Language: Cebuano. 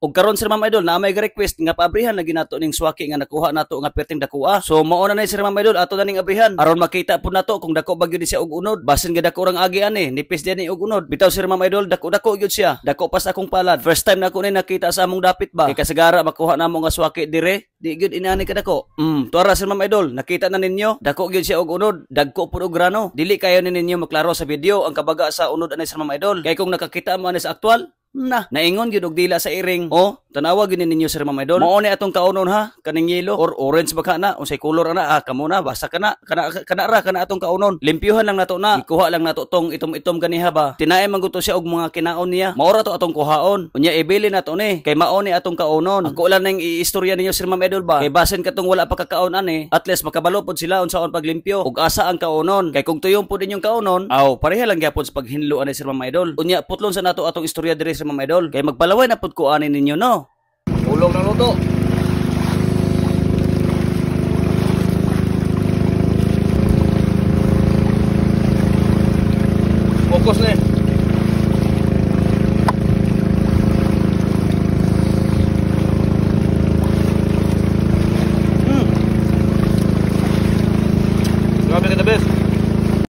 Ug karon, sir, ma'am, idol, na may request nga paabrihan lagi nato ning swaki nga nakuha nato nga perting dakoa. So mao na ni, sir, ma'am, idol, ato na ning abrihan. Aron makita pud nato kung dako ba gyud siya og unod. Basin ga dako rang agi ani, nipis din ni og unod. Bitaw, sir, ma'am, idol, dako-dako gyud siya. Dako pas akong palad. First time na ako ni nakita sa among dapit ba. Kay kasagara makuha namo nga swaki dire, di gyud inani kadako. Tuara, sir, ma'am, idol, nakita na ninyo, dako gyud siya og unod, dagko pud og grano. Dili kayo ni ninyo maklaro sa video ang kabaga sa unod ani, sir, ma'am, idol. Kay kung nakakita mo ani sa aktual, na, naingon gyud og dila sa iring. Oh, tanawa gyud ninyo, sir, ma'am, idol. Mao ni atong kaunon ha, kaning yellow or orange ba kana, unsay color ana ah, kamo na basta kana kana kana ra kana atong kaunon. Limpyuhan lang nato na. Ikuha lang nato tong itom-itom ganiha ba. Tinae man gud to siya og mga kinaon niya. Mao ra to atong kuhaon. Unya ibili nato ni kay mao ni atong kaunon. Ako lang nang iistorya ninyo, sir, ma'am, idol ba. Kay basin katong wala pa kakaon ani, at least makabalo pod sila unsaon paglimpyo ug asa ang kaunon. Kay kung tuyon pod inyong kaunon, aw pareha lang gyapon sa paghinlo ani, sir, ma'am, idol. Unya putlon sa nato atong istorya diri, sir, ma'am, idol. Kay magpalaway na pud ko ani ninyo, no. Ulong ng luto.